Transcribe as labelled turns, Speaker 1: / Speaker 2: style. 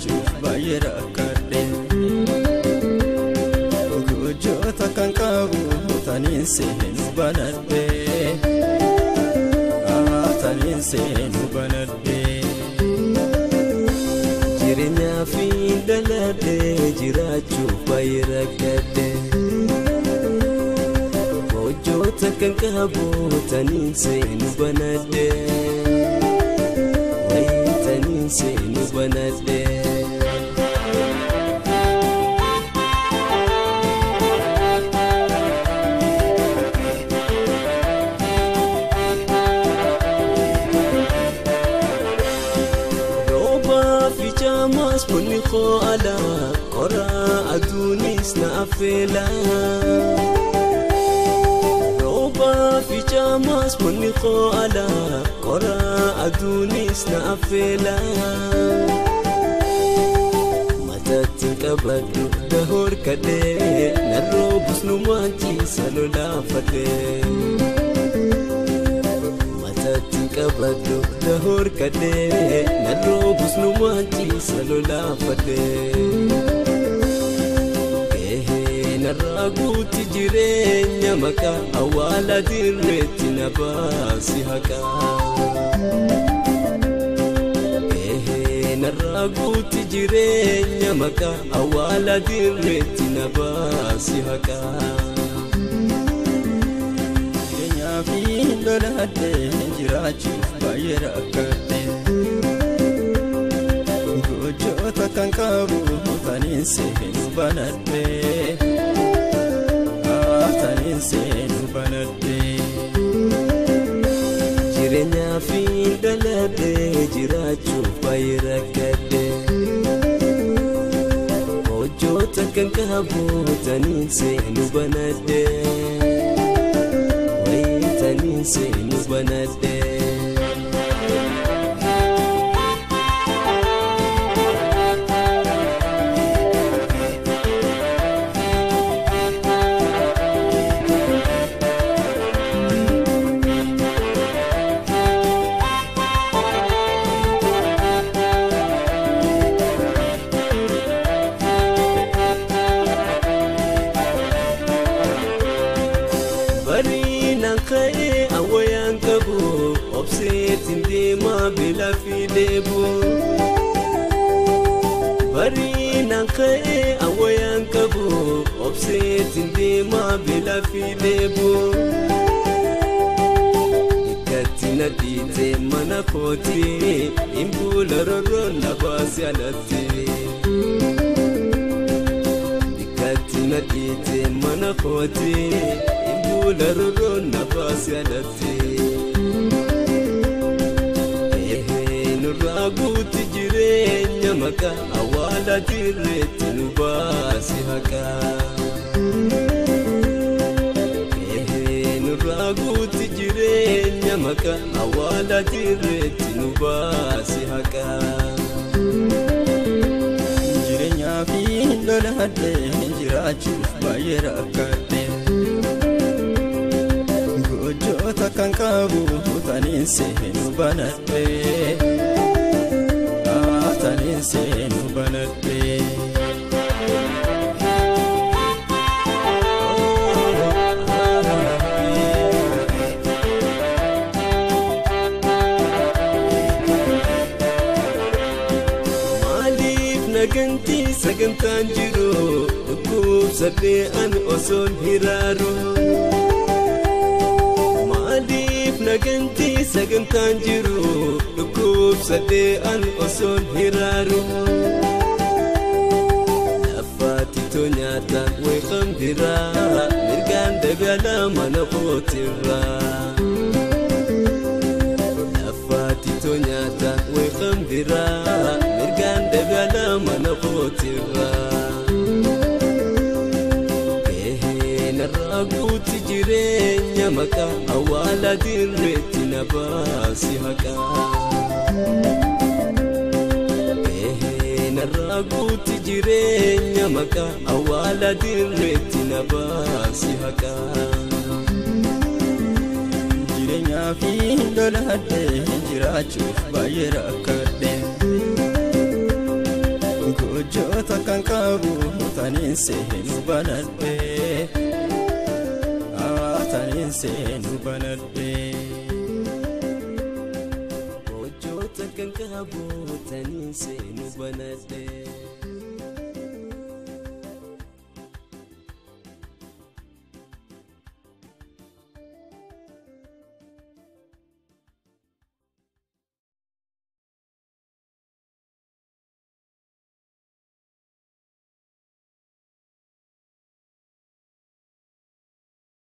Speaker 1: jiraachuuf baay'ee rakkadhe. Gochoota kan qabu taniin seenu banadhe. Taniin seenu banadhe.
Speaker 2: Jireenyaa fi dhaladhe jiraachuuf baay'ee rakkadhe. Gochoota kan qabu taniin seenu banadhe. Taniin seenu banadhe. Roobaa fi caamaas bunni koo alaa qoraa aduunis na affeela. Roobaa fi caamaas bunni koo alaa qoraa aduunis na affeela. Mataatti qabadhu dahoor kadhee narroo busnumaan ciisa lolaafadhee. Mataatti qabadhu dahoor kadhee narroo busnumaan ciisa lolaafadhee. Narraa guutti jireenya maqaa awwaala dirreetti na baasi haqaa. Narraa guutti jireenya maqaa awwaala dirreetti na baasi haqaa.
Speaker 1: Jireenyaa fi loladhe jiraachuuf baay'ee rakkadhe. Gochoota kan qabu taniin seenu banadhe. Taniin seenu banadhe.
Speaker 2: Jireenyaa fi dhaladhe jiraachuuf baay'ee rakkadhe. Gochoota kan qabu taniin seenu banadhe. Taniin seenu banadhe. Bariinaan ka'ee awwayaan qabu obseetiin deemaa beelaa fi dheebu. Bariinaan ka'ee awwayaan qabu obseetiin deemaa beelaa fi dheebu. Bikkatti na dhiitee mana kooti hin buula rorroon na baase alatti. Bikkatti na dhiitee mana kooti. Buula rorroon na baase alatti. Nurraa guutti jireenya maqaa awwaala dirreetti nu baasi haqaa. Nurraa guutti jireenya maqaa awwaala dirreetti nu baasi haqaa.
Speaker 1: Jireenyaa fi loladhe jiraachuuf baay'ee rakkadhe. Gochoota kan qabu taniin seenu banadhe. Taniin seenu banadhe.
Speaker 2: Maaliif nagantii sagantaan jiru dhukkubsadhee ani osoon hiraaru. Maaliif nagantii sagantaan jiru dhukkubsadhee ani osoon hiraaru. Lafaati too nyaata weeqan biraa mirgaan dabalaa mana kootirraa. Lafaati too nyaata weeqan biraa mirgaan dabalaa mana kootirraa. Narraa guutti jireenya maqaa awwaala dirreetti na baasi haqaa. Narraa guutti jireenya maqaa awwaala dirreetti na baasi haqaa.
Speaker 1: Jireenyaa fi loladhe jiraachuuf baay'ee rakkadhe. Taniin seenu banadhe, taniin seenu banadhe.
Speaker 2: Gochoota kan qabu taniin seenu banadhe.